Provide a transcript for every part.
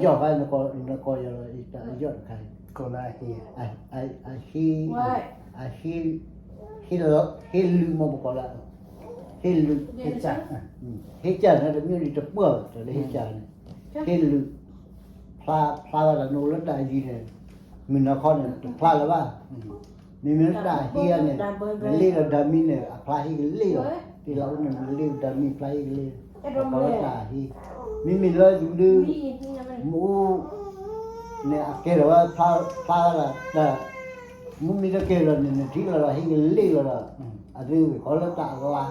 ယီၢ်ခါ နကိးယၤလီၤ အယီၢ်တခါအံၤ, အဟ့, အဟ့, ဟ့လုၢ်မ့ၢ်ပကိးလၢ, ဟ့လုၢ်, ဟ့ကၢ်န့ၣ် တမ့ၢ်ဒ်တပှၢ်တၢ်လၢဟ့ကၢ်န့ၣ်, ဟ့လုၢ်, ဖျါ, ဖျါဝဲဒၣ်နအိၣ်လၢတၢ်အယံၤန့ၣ်, မုၢ်နၤခီန့ၣ် တဖျါလၢၤဘၣ်, မ့မ့ၢ်လၢတၢ်အဟ့န့ၣ်, နလ့ဒီးဓာတ်မီးန့ၣ် အဖျါဟ့ကလ့ၢ်လီၤ, တ့လီၤအိၣ်န့ၣ် နလ့ဒီးဓာတ်မီးဖျါဟ့ကလ့ၢ်, ပကိးလၢတၢ်အဟ့, မ့မ့ၢ်လၢဒုးဒုး, မ့ၢ်အိၣ်, န့ၣ်အကဲထီၣ်ဝဲဖျါ, ဖျါဝဲဒၣ်တၢ်, မ့မ့ၢ်တကဲထီၣ်န့ၣ် နထံၣ်လီၤဒီးဟ့ကလ့ၢ်လီၤဒီး, အသုဝဲကိးလၢတၢ်အလါ,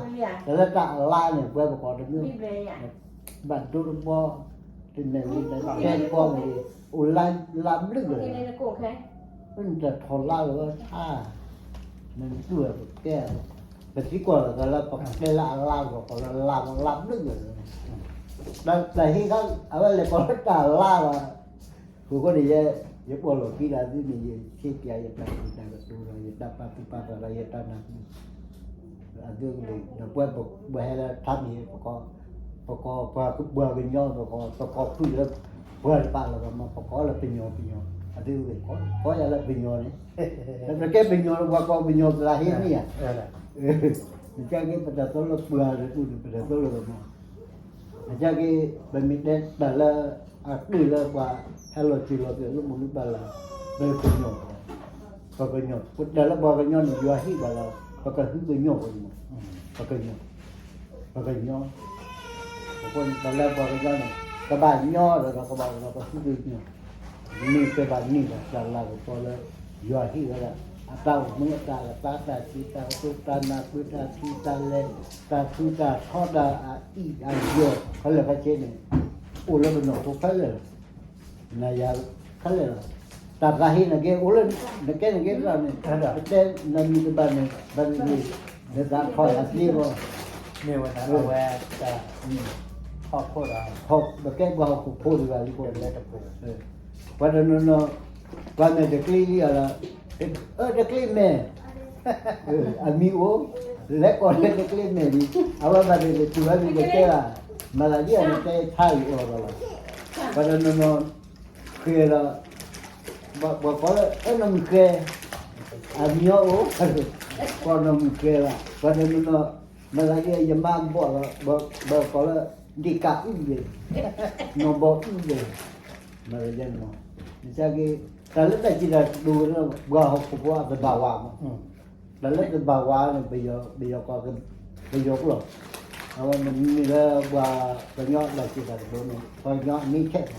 တၢ်လၢတၢ်အလါန့ၣ် ပဝဲပကိးတမ့ၢ်, ဘၣ်ဒိတဘီ, တမဲာ်လံ, တဲတဘီမ့ၢ်လံ, အိၣ်လါ, လါဘျုးလီၤ, နတထီၣ်လါလီၤဝဲဆါ, နတူၢ်ဝဲပကဲ, ပသံကွၢ်လီၤသးလၢပကတဲလၢအလါ ပကိးလၢလါ, လါဘျုးလီၤ, တၢ်ဟ့ခါ အဝဲလဲၤကိးလၢတၢ်လါလီၤ, အဃိန့ၣ် ယပီၢ်လီၢ်ခံဒီးသုန့ၣ် ယဆ့ကၤယတၢ်ကူၣ်တၢ်ကတိၤဒီး ယတၢ်ပာ်သူၣ်ပာ်သးဒီး ယတၢ်နၢ်ပၢၢ်, အသုန့ၣ် ဒီးပဝဲပဟဲလၢထါမံၤ ပကိး, ပကိးပှၤကညီ, ပကိး, ပကိးဖုၣ်လၢပှၤတပာ်လၢၤဘၣ်မး ပကိးလၢပညီ, ပညီ, အသုန့ၣ် ကိးယၤလၢပညီန့ၣ်, ပကဲပညီလၢပှၤကိးပညီသးဟ့န့ၢ်ဧါ, နကဲက့ၤပတၢ်သိလၢပှၤလၢတူၢ်န့ၣ် ပတၢ်သိလၢပှၤမး အကဲက့ၤ ပမ့ၢ်တဲတၢ်လၢ အကလုၢ်လၢပှၤဟဲလီၤစၢၤလီၤသွဲၣ်လၢမုၢ်လၢဘၣ်လၢ ပကညီ, ပကညီ, ပတၢ်လၢပှၤကညီန့ၣ် ယွၤဟ့ၣ်ပှၤလၢ ပကဟုကညီၢ်ပှၤမး, ပကညီ, ပကညီ, အဃိန့ၣ် တၢ်လၢပှၤကညီန့ၣ် ကဘၣ်ညီဒီး ကဘၣ်ဒီး ပဟုကညီၢ်, မ့ၢ်တဲဘၣ်န့ၢ်ဒီး တၢ်လၤကပီၤလၢ ယွၤဟ့ၣ်ဝဲဒၣ် အတၢ်အိၣ်မူ အတၢ်အသး တၢ်စံးတၢ်ကတိၤ တၢ်နၢ်ပၢၢ် တၢ်ထံတၢ်လဲၤ တၢ်ထူတၢ်ထီ တၢ်အအံၣ်အယီၤ ခဲလၢာ်ခဲဆ့န့ၣ် အိၣ်လၢပနီၢ်ခိခဲလၢာ်လီၤ. နၤယၤခဲလၢာ်လီၤ. တၢ်သးဟ့နကဲအိၣ်လၢ နကဲနကဲတၢ်န့ၣ် ပတဲနမံၤတဘၣ်န့ၣ် ဘၣ်န့ၣ် နသးထီၣ်ယၤသ့ဘၣ် မ့ၢ်ဝဲဒၣ်ဝဲ ပကဲပှၤဟီၣ်ခိၣ်ဖိတဂၤလံ ပှၤတနီၤနီၤ ပှၤမ့ၢ်တကျ့လံအလီၤ အၢ တကျ့မဲာ် အမံၤအိၣ် လဲၤကိးလၢတကျ့မဲာ်လံ အဝဲဘၣ်န့ၣ် တတုၤဝဲန့ၣ် တတဲဘၣ် မၤသးဒ်အံၤ နတဲဆါအံၤအီၤလီၤ. ပှၤတနီၤနီၤ ဃဲၤဒီး ပှၤကိးလၢ အၢ နီၢ်မုၢ်ဃဲၤ အမံၤအီၤအိၣ် ကိးနီၢ်မုၢ်ဃဲၤဘၣ် ပှၤတနီၤနီၤ မၤသးဒ်အံၤ ယမါဘီၣ်လီၤ ပှၤကိးလၢ ဒ့ၣ်ကးအုၣ်ဒဲး နီၢ်ဘီအုၣ်ဒဲး မၤသးဒ်န့ၣ်မး နကက့ တၢ်လၢတၢ်စံးတၢ်ကတိၤ ပှၤဟီၣ်ခိၣ်ဖိအသဘၣ်ဝါမး တၢ်လၢသဘၣ်ဝါန့ၣ် ပယီၤ ပယီၤကျိာ် အဝဲမ့မ့ၢ်လၢပှၤကညီတၢ်စံးတၢ်ကတိၤန့ၣ် ပှၤကညီအန့ဆဲးမး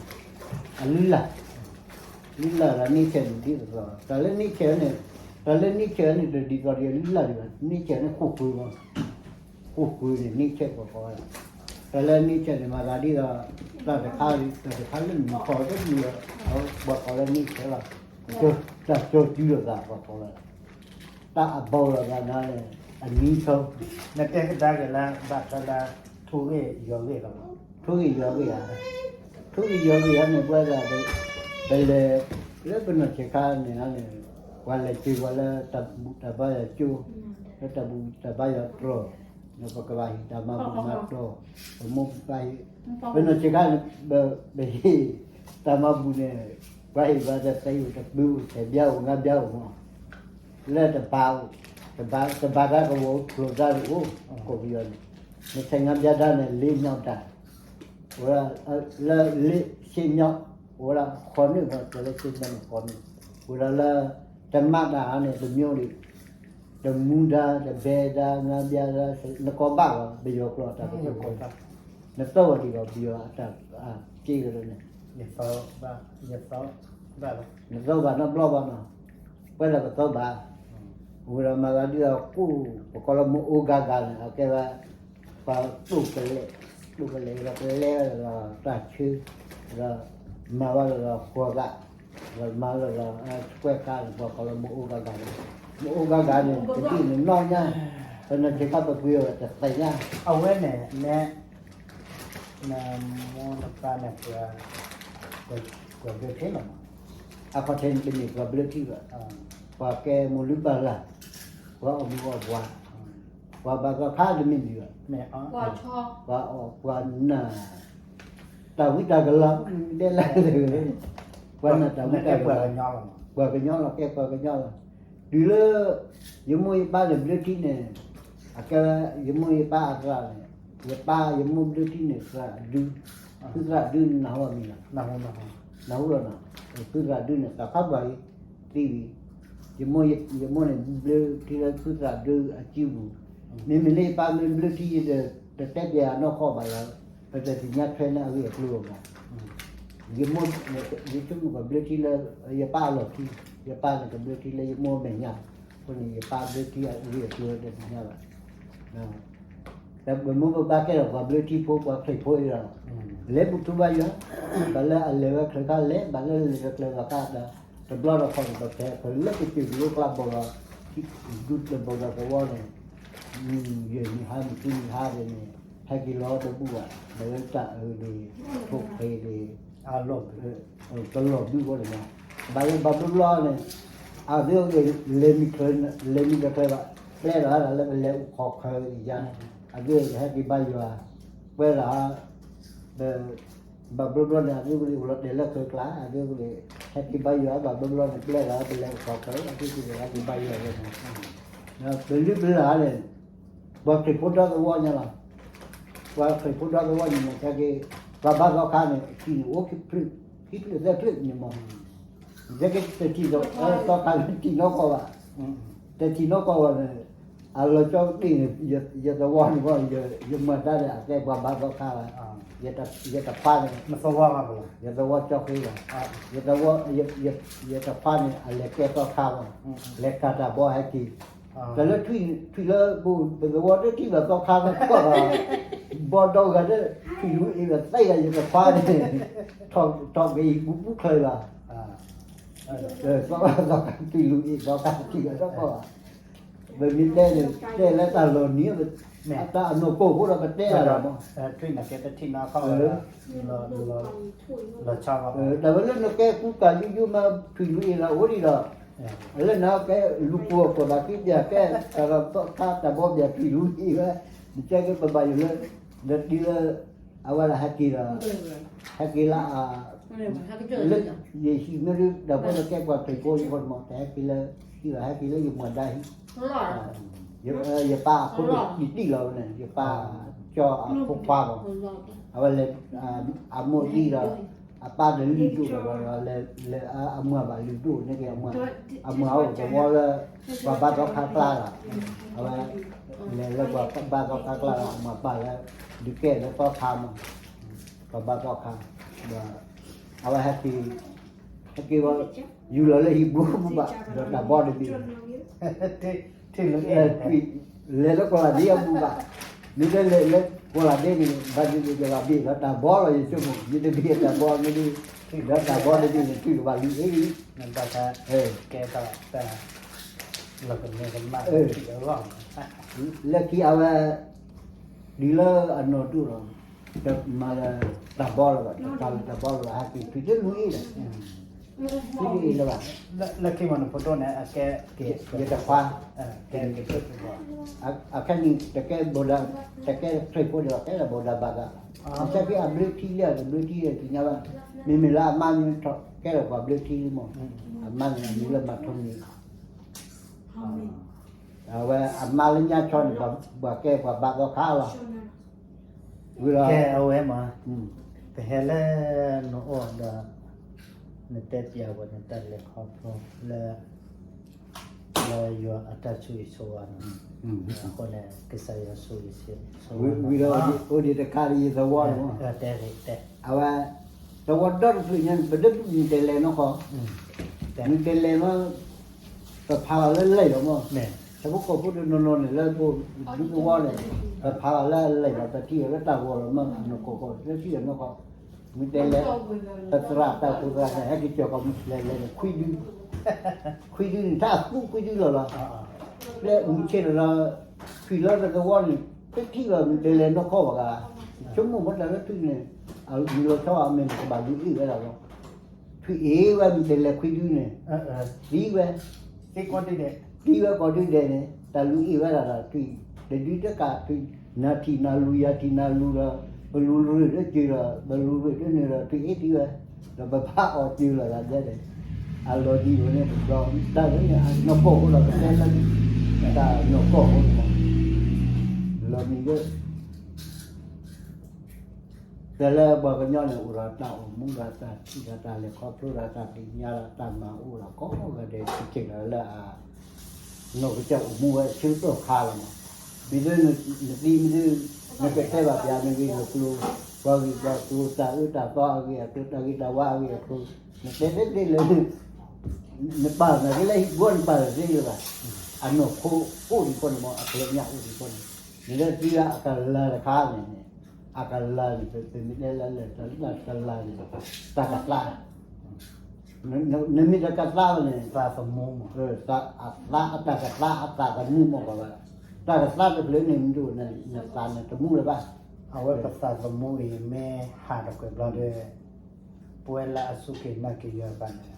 အလုၢ်လၢ် လုၢ်လၢ်ဒီးန့ဆဲးန့ၣ်ဒ်သိးသိး တၢ်လၢန့ဆဲးန့ၣ် တၢ်လၢန့ဆဲးန့ၣ် တဒ်သိးဒီးလုၢ်လၢ်ဒံးဘၣ် န့ဆဲးန့ၣ်ဃိာ်ဃုာ်မး ဃိာ်ဃုာ်န့ၣ် န့ဆဲးပှၤကိးဝဲဒၣ် တၢ်လၢန့ဆဲးန့ၣ် မၤသးဒ်သိး တၢ်တခါ တၢ်တခါလၢနမုၢ်ခီၣ်တမုၢ်လၢ ပှၤကိးလၢန့ဆဲးလီၤ တၢ်ကၠီၤစုလိာ်သးပှၤကိးလၢ တၢ်အဘီလိာ်သးန့ၣ် အနံၤထီ နတဲကဒါက့ၤလၢ ဘၣ်ထွဲလၢ ထူဂ့ၢ်ယွၤဂ့ၢ်လီၤ ထူဂ့ၢ်ယွၤဂ့ၢ်ဧါ ထူဂ့ၢ်ယွၤဂ့ၢ်ဧါန့ၣ် ပှၤဒၣ် ပလဲၤ လၢပနီၢ်ဆဲးခါန့ၣ်န့ၣ် ပှၤလဲၤစၢၤပှၤလၢတၢ်ဘူၣ်တၢ်ဘါယွၤကၠိ လၢတၢ်ဘူၣ်တၢ်ဘါယွၤတြီၢ် ဒီးပကဘၣ်ဟ့ၣ်တၢ်မၤဘူၣ်မၤတီၢ် ပမိၢ်ပပၢ်ဟ့ၣ် ပနီၢ်ဆဲးခါန့ၣ် ပဟ့ၣ် တၢ်မၤဘူၣ်န့ၣ် ပှၤဟ့ၣ်ဘၣ်တသ့အိၣ်တပုၢ်အိၣ် ဆယ်ပြားအိၣ် ငါးပြားအိၣ်မး လၢတဘးအိၣ် တဘးတၢ်ကဝီၤအိၣ်ဖျိးတၢ်န့ၣ်အိၣ် ကိးပယီၤန့ၣ် နဆယ်ငါးပြားတၢ်န့ၣ် လေးမျောက်တၢ် ဝဲဒၣ် လၢ လေး ရှစ်မျောက် အိၣ်ဝဲဒၣ်ဃီနုာ် ပှၤကိးလၢ ရှစ်မျောက်န့ၣ် ဃီနုာ် ဝဲဒၣ်လၢ တမးတၢ်န့ၣ် တစ်မျိုးန့ၣ် တစ်မူဒါ တစ်ဘဲဒါ ငါးပြားဒါ နကိးဘၣ်လီၤ ပယီၤကျိာ်တၢ်ကတိၤ နသီၣ်ဝဲဒ်သိးပယီၤအတၢ်က့ၢ်ကလၢန့ၣ် နသီၣ်ဘၣ်နီတဘျီဘၣ်နီၤ ပှဲၤဒီးကသီၣ်ဘၣ် ဝဲဒီးမၤသးဒ်သိးကိၣ် ပကိးလၢမ့ၣ်အူဂၤဂၤန့ၣ် အကဲဝဲ ပှၤတိၢ်ကလဲၤ တိၢ်ကလဲၤဒီးကလဲၤဒီးတၢ်ဆၢ ဒီး မၤဝဲဒီးဃိးဂၤ ဒီးမၤဝဲဒီး ကွဲးကါန့ၣ် ပှၤကိးလၢမ့ၣ်အူဂၤဂၤန့ၣ် မ့ၣ်အူဂၤဂၤန့ၣ် တဒ်န့ၣ်နီၢ်ညါ ပနီၢ်ဆဲးခါပပှ့ၤအီၤတသ့ညါ အဝဲန့ၣ် နဲ နမိၢ်နပၢ်န့ၣ် ပှၤဘျၢထံလီၤမး အခီၣ်ထံးန့ၣ် တမ့ၢ်ပှၤဘျၢထံဘၣ် ပှၤကဲမိၢ်လုၢ်ပၢ်လၢ် ပှၤအီၣ်မူအီၣ်ပှၤ ပှၤဘၣ်သီခါတမ့ၢ်ဒံးဘၣ် ပှၤအီၣ်ပှၤနၢ် တၢ် တၢ်ဝံတၢ်ကလီၤ ဒဲလၢ ပှၤနာ်တၢ်ဝံတၢ်ကလီၤ, ပှၤကညီလီၤ ကဲပှၤကညီလီၤ, တုၤလၢ ယမိၢ်ယပၢ်န့ၣ်ဘျၢထံန့ၣ်, အကဲ ယမိၢ်ယပၢ်အသရၣ်န့ၣ်, ယပၢ်ယမိၢ်ဘျၢထံန့ၣ် သရၣ်ဒု, ဖုသရၣ်ဒုန့ၣ် နၢ်ဟူမံၤလီၤ, နၢ်ဟူလီၤနီၤ, ဖုသရၣ်ဒုန့ၣ် တၢ်ဖးပှၤအံၤ သံဝံၤ, ယမိၢ်န့ၣ် ဘျၢထံလၢဖုသရၣ်ဒုအစုပူၤ, မ့မ့ၢ်လၢယပၢ်မ့ၢ်ဘျၢထံ ယတတဲပျဲအနီၢ်ကီၢ်ဘၣ်လီၤ, ပတသ့ၣ်ညါထွဲန့ၢ်အဂ့ၢ်အကျိၤဘၣ်, ယမိၢ် ယဆိကမိၣ်ကဘျၢထံလၢ ယပၢ်အလီၢ်ခံ, ယပၢ်န့ၣ်ကဘျၢထံလၢယမိၢ်အမဲာ်ညါ, အဃိန့ၣ် ယပၢ်ဘျၢထံအဂ့ၢ်အကျိၤတသ့ၣ်ညါဘၣ်, ပမိၢ်ပပၢ်ကဲထီၣ်ပှၤဘျၢထံဖိ ပှၤခရံာ်ဖိအံၤဒီး, လဲၤဘူၣ်ထူဘါယွၤ, ဘၣ်လၢအလဲၤဝဲချၢခါလဲၤ, ဘၣ်လၢလဲၤတကျဲၤဘၣ်ခါဒီး, တဘျီတခီၣ်န့ၣ် ပဖဲးဖဲးလၢကစၢၢ်ကလိကျါဘီၣ်ဒီး, ဒူတဘီၣ်ဒီးသဝီန့ၣ်, ယဲၢ်နံၣ်ဟါ မုၢ်ဆူနံၣ်ဟါန့ၣ်, ဟဲက့ၤလီၤတဘူၣ်ဘၣ်, ဘၣ်လၢတၢ်အၢန့ၣ်, ထိၣ်ဖှံးန့ၣ်, ကလီၤဘုဃီန့ၣ်, ဘၣ်လၢဘၣ်ဘျီဘျီန့ၣ်, အဝဲသ့ၣ် လဲၤမံၤတကျဲၤဘၣ်, ပျဲလီၤလၢပလဲၤအိၣ်ခိးချၢအံၤယါ, အဝဲသ့ၣ်ဟဲက့ၤဘါယွၤ, ပှဲၤလီၤ, ဘၣ်ဘျီဘျီန့ၣ် အဝဲသ့ၣ်အိၣ်လီၤတဲာ်လၢချၢကျါ, အဝဲသ့ၣ် ဟဲက့ၤဘါယွၤ ဘၣ်ဘျီဘျီန့ၣ် ပျဲလီၤလၢပလဲၤအိၣ်ခိးချၢ, အဝဲသ့ၣ်ဟဲက့ၤဘါယွၤန့ၣ်, ပလုၢ်ပလၢ်န့ၣ်, ပှၤခရံာ်ဖိဒီသဝီညါလီၤ, ပှၤခရံာ်ဖိဒီသဝီန့ၣ် မ့ၢ်ကဲက့ၤ, ပှၤဘါသီခါန့ၣ် အထံၣ်န့ၣ် အိၣ်ခံဖျၢၣ်, ခံဖျၢၣ်သၢဖျၢၣ်န့ၣ်မး, ကဲက့ၤတထံၣ်သီခါန့ၣ် တထံၣ်နီၢ်ကီၢ်ဘၣ်, တထံၣ်နီၢ်ကီၢ်ဘၣ်န့ၣ်, အလီၤကၠီကတ့ၢ်န့ၣ်, ယသဝီန့ၣ်ဘၣ်, ယမၤတၢ်ဒီးအကဲပှၤဘါသီခါလီၤ, ယတခွါန့ၣ်, ယသဝီကၠီဃ့လီၤ, ယသဝီ, ယတခွါန့ၣ် အလဲၤကဲသီခါလီၤ, လဲၤကၤတၢ်ဘီဟဲက့ၤ တၢ်လၢထွံၣ်, ထွံၣ်လၢပသဝီတထံၣ်ဘၣ်သီခါလၢကီၢ်, ဘီဒီဂၤဒီး ထွံၣ်လူၤအ့ၣ်ဒီးသဲဂၤ ယကခွါန့ၣ်, ထီၣ်က့ၤအံၤပူၤပူၤချၢလီၤ, သီခါ ထွံၣ်လူၤအ့ၣ်သီခါတထံၣ်ဘၣ်သီခါဘၣ်, ပမ့ၢ်တဲန့ၣ် တဲလၢတၢ်လီၢ်နံၤ, တၢ်အနီၢ်ကီၢ်ဖိဒီးပတဲလီၤမး, ထွံၣ်နကဲတထံၣ်နီၢ်ကီၢ်ဝဲ, လီၤဆီဘၣ်, တၢ်ဝဲလၢနကဲကူကၤယိယိမး ထွံၣ်လူၤအ့ၣ်လီၤအိၣ်ဒံးဒီး လၢနကဲလူၤပှီၢ်အခိၣ်သးက့ ပၠးကဲ တၢ်လီၤသီခါတၢ်ဘီပၠးထွံၣ်လူၤအ့ၣ်ဝဲ, နကဲက့ၤပဘၣ်ယိၣ်လၢ နတံၤလၢ အဝဲဒၣ်ဟဲက့ၤဒီး ဟဲက့ၤလၢ လၢ ယဟံၣ်မ့ၢ်ဒုး ဒီးဖိလၢကဲပှၤခရံာ်ဖိယဖိမး တဟဲက့ၤလၢ ဟံၣ်ဘၣ် ဟဲက့ၤလၢယမၤဒါဟံၣ်, ယပၢ်အဖိဒိၣ်ယတံၢ်လီၤဝဲန့ၣ် ယပၢ်ကၠီအဖိခွါမး, အဝဲလဲၤ အမိၢ်သံဒီး အပၢ်တလုၢ်ဒိၣ်ဒီး လဲၤ အမုၢ်ဘၣ်လုၢ်ဒိၣ်န့ၣ် အမုၢ်အိၣ်သဝီလၢ ပှၤဘါသီခါကျါလီၤ, အဝဲ လဲၤလၢပှၤဘါသီခါကျါလီၤ အမုၢ်ပၢ်လၢ ဒုးကဲလၢသီခါမး, ပှၤဘါသီခါ, ဒီး အဝဲဟဲက့ၤ ဟဲက့ၤဝဲ ယူၤလီၤလၢဟံၣ်ဘိမုၢ်ဘၣ် ဒီးတၢ်ဘီတဘ့ၣ် လဲၤလၢကီၢ်လၤဒ့အမုၢ်ဘၣ်, မ့ၢ်တလဲၤလၢကီၢ်လၤဒ့န့ၣ် ဘၣ်ဒုးကဘၣ်ဘ့ၣ်လီၤတၢ်ဘီလီၤ ယဆိကမိၣ် မ့ၢ်တဘ့ၣ်တၢ်ဘီမ့ၢ်ဒုး, ဒီးတၢ်ဘီတဘ့ၣ်န့ၣ် ထွံၣ်ကဘၣ်လူၤအ့ၣ်, ကဲတၢ် လၢခံအဝဲ တုၤလၢအနီၢ်ဒိၣ်လီၤ, တမၤလၢတၢ်ဘီလၢၤဘၣ်, တဖးလၢတၢ်ဘီလၢၤဘၣ် ဟဲက့ၤထွံၣ်တလူၤအ့ၣ်လီၤ, ထွံၣ်တလူၤအ့ၣ်လၢၤဘၣ်, လၢခံမးနဖိဒိၣ်န့ၣ် အကဲ ယတခွါ, အခဲန့ၣ် တကဲဘိၣ်ဒၣ်, တကဲခရံာ်ဖိဒီး ကဲဒီးဘိၣ်ဒၣ်ဘၣ်သး, အဆၢဖဲအဘျၢထံလၢအတဘျၢထံတသ့ၣ်ညါဘၣ်, မ့မ့ၢ်လၢအမါမ့ၢ်ထီၣ်ကဲဒီးပှၤဘျၢထံလံမး, အမါန့ၣ်အမံၤလၢမၤထီၣ်န့ၣ် အဝဲအမါလၢညါဆီန့ၣ် ပှၤကဲပှၤဘါသီခါလီၤ, ဝံၤဒီး ကဲအဝဲမး, ပဟဲလၢနအိၣ်ဒီး နတဲပျးဝဲနတၢ်လဲၤခီဖျိလၢ လၢယွၤအတၢ်ဆိၣ်ဂ့ၤဆိၣ်ဝါန့ၣ်, အဃိန့ၣ် ကစၢ်ယွၤဆိၣ်ဂ့ၤဆိၣ်ဝါ, ဝံၤဒီးအိၣ်ဒံးတခါဒီးယသဝီန့ၣ်, အဝဲ သဝီဒီတဖျၢၣ်ညါန့ၣ် ပဒၢးမုၢ်တဲလဲၤနီၢ်ကီၢ်, မုၢ်တဲလဲၤမး ပဖးလီၤလၢလဲၤလီၤမး, ဆၢဖိကီၢ်ဖိတနီၤနီၤန့ၣ် လၢပဒူသဝီန့ၣ် ပဖးလီၤလၢလဲၤလီၤ ပထံၣ်အီၤလၢတၢ်ဂီၤလီၤမး နီၢ်ကီၢ်ကီၢ် လၢထံၣ်အီၤနီၢ်ကီၢ်, မုၢ်တဲလဲၤ ပသရၣ်တၢ်ဖိသရၣ်န့ၣ် ဟဲက့ၤကၠီၤကီၢ်မုၢ်လဲၤလဲၤန့ၣ် ခွံဒု, ခွံဒုန့ၣ် တၢ်သူခွံဒုလီၤလီၤ, လၢမုၢ်ဆ့ၣ်ဒီး ထွံၣ်လၢပသဝီန့ၣ် တထံၣ်ဘၣ်မုၢ်တဲလဲၤနီၢ်ကီၢ်ဘၣ်ဂၤ, ဆိကမိၣ်မ့ၢ်တၢ်လၢထွံၣ်န့ၣ် အမံၤလီၤဆီအမဲာ်န့ၣ် ကဘၣ်လူၤအ့ၣ်ဝဲဒၣ်လီၤ, ထွံၣ်အ့ၣ်ဝဲမုၢ်တဲလဲၤခွံဒုန့ၣ်, သံဝဲ, သံဝဲကိးဒုဒဲးန့ၣ် တၢ်လူၤအ့ၣ်ဝဲဒၣ်ဒီးထွံၣ်, တဒုတကးထွံၣ်, နၤထံၣ်နၤလူၤ ယၤထံၣ်နၤလူၤဒီး ပလူၤရ့ၣ်လၢစၢၤဒီး ပလူၤရ့ၣ်လၢန့ၣ်ဒီး ပဟ့ၣ်တံၢ်ဝဲ, ဒီးပဘၣ်အီၣ်စၢၤလီၤသးဒဲးန့ၣ်, အလီၤဒံးဝဲန့ၣ် ပဒီးတၢ်လၢန့ၣ် အနီၢ်ကီၢ်ဖိဒီး ပတဲလၢ တၢ်နီၢ်ကီၢ်ဖိန့ၣ်မး, လီၤမံၤလၢ တဲလၢပှၤကညီန့ၣ် အိၣ်ဒီးတၢ်အိၣ်မူဒီးတၢ်ထံၣ်ဒီး တၢ်လဲၤခီဖျိဒီး တၢ်သ့ၣ်ညါဒီး တၢ်မၤအိၣ်ဒီး ကိးဂၤဒဲး ထံၣ်က့ၤဒီးလၢအ နီၢ်ကစၢ်အိၣ်မူဝဲဆၢကတီၢ်ခါလီၤမး. မ့ၢ်ဒ်နသံမ့ၢ်ဒ် နကတဲဘၣ်ပျးနဂ့ၢ်နကျိၤ, ပှၤဂ့ၢ်ပှၤကျိၤ တၢ်အၢတၢ်သီအဂ့ၢ်အကျိၤ တၢ်ဂ့ၤတၢ်ဝါအဂ့ၢ်အကျိၤ, နတဲတသ့လၢ နပာ်နၤက့လၢဟံၣ်ဘိ နပာ်တသ့လၢၤဘၣ်. အနီၢ်ခိအိၣ်ဒံးဖိန့ၣ်မး အကလၢညၣ်အိၣ်ဒံးဖိန့ၣ်, နလၢသံလၢအကလၤတခါန့ၣ်န့ၣ်, အကလၤန့ၣ် ပမ့ၢ်တဲလၢလၢတၢ်ကလၤန့ၣ် တၢ်ကသါ နမ့ၢ်တကသါဘၣ်န့ၣ် သးသမူမး, သးအသးအတၢ်ကသါအသးသမူမးဘၣ်, တၢ်ကသါတဖျၢၣ်န့ၣ် မ့ၢ်ဒိၣ်နသးန့ၣ်တမူလၢၤဘၣ်. အဝဲပသးသမူအံၤ မ့ၢ်ဟးတကွဲးဘျီဒီး ပဝဲလၢအစူၢ်က့ၤနာ်က့ၤယွၤဘၣ်န့ၣ်,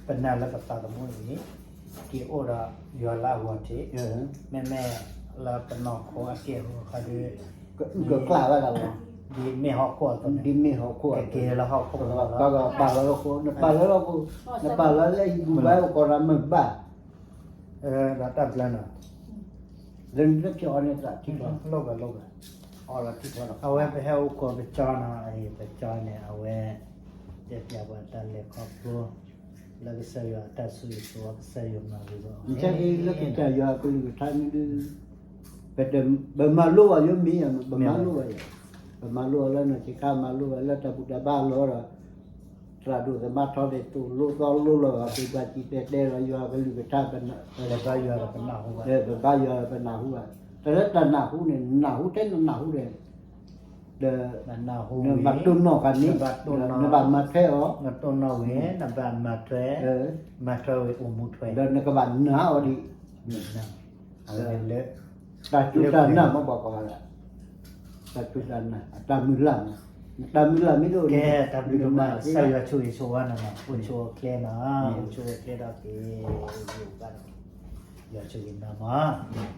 ပနာ်လၢပသးသမူအံၤ က့ၤအိၣ်ဒီးယွၤလၢအဂီၢ်ထံး, မ့မ့ၢ်လၢပနီၢ်ခိအက့ၢ်အဂီၤခီဒီး ကကျၢ်ဝဲဒၣ်လီၤ. ဒ်မ့ၢ်ဟီၣ်ခိၣ်အသိးန့ၣ်, ဒ်မ့ၢ်ဟီၣ်ခိၣ်အသိး, ကက့ၤလၢဟီၣ်ခိၣ်လီၤ. ပာ်လီၤလၢဟီၣ်ခိၣ်, နပာ်လီၤလၢဟီၣ်ခိၣ်, နပာ်လီၤလၢဟံၣ်ပူၤဘၣ်အိၣ်ကီးဒီးမုၢ်ဘၣ်, ဒီးတၢ်ဘျၢနီၤ, လၢနတဖျၢၣ်အီၤန့ၣ်သးထံၣ်ထီၣ်, လိၣ်ဘၣ်လိၣ်ဘၣ်, အီလီၤထံၣ်ထီၣ်လီၤ. အဝဲပဟဲအိၣ်ခိးပကၠီနီၤ, ပကၠီန့ၣ် အဝဲ တဲပျးပှၤတၢ်လဲၤခီဖျိ လၢကစၢ်ယွၤအတၢ်ဆိၣ်ဂ့ၤဆိၣ်ဝါ ကစၢ်ယွၤမၤဂ့ၤဘၣ်အီၤ, မ့ၢ်လၢကစၢ်ယွၤအကလုၢ်ကထါမ့ၢ်ဒုး ပမၤလိဘၣ်ယိၣ်မံၤယၤ, ပမၤလိဘၣ်ယိၣ်, ပမၤလိအီၤလၢနီၢ်ဆံးခါ မၤလိဘၣ်လၢတၢ်ဘူၣ်တၢ်ဘါလီၤဒီး သရၣ်ဒိၣ်သမါထီန့ၣ် သိၣ်လိသီလိလီၤ ပှၤစံၣ်တဲၤတဲလီၤယွၤအကလုၢ်ကထါ, ပဘါယွၤဒီးပနၢ်ဟူဘၣ်, ပဘါယွၤဒီးပနၢ်ဟူဘၣ်, တၢ်လၢတၢ်နၢ်ဟူန့ၣ် နၢ်ဟူထဲနနၢ်ဟူဒီး ဒီး နဘၣ်တိၢ်နီၣ်ဃာ်န့ၣ်, နဘၣ်မၤထွဲအီၤ, နတိၢ်နီၣ်ဝံၤ နဘၣ်မၤထွဲ, မၤထွဲဝံၤအိၣ်မူထွဲ, ဒီးနကဘၣ်နာ်အီၤဒံး, တၢ်စူၢ်တၢ်နာ်မ့ၢ်ဘၣ်ကီး, တၢ်စူၢ်တၢ်နာ် အတၢ်မုၢ်လၢ်, တၢ်မုၢ်လၢ်မ့ၢ်ဒိၣ်, ကဲတၢ်ဘျုးဒိၣ်မး, ကစၢ်ယွၤဆိၣ်ဂ့ၤဆိၣ်ဝါနၤနီၤ, အိၣ်ဆူၣ်အိၣ်ချ့နီၤ, အိၣ်ဆူၣ်အိၣ်ချ့ဒီးက့ၤ, ယွၤဆိၣ်ဂ့ၤနၤမး.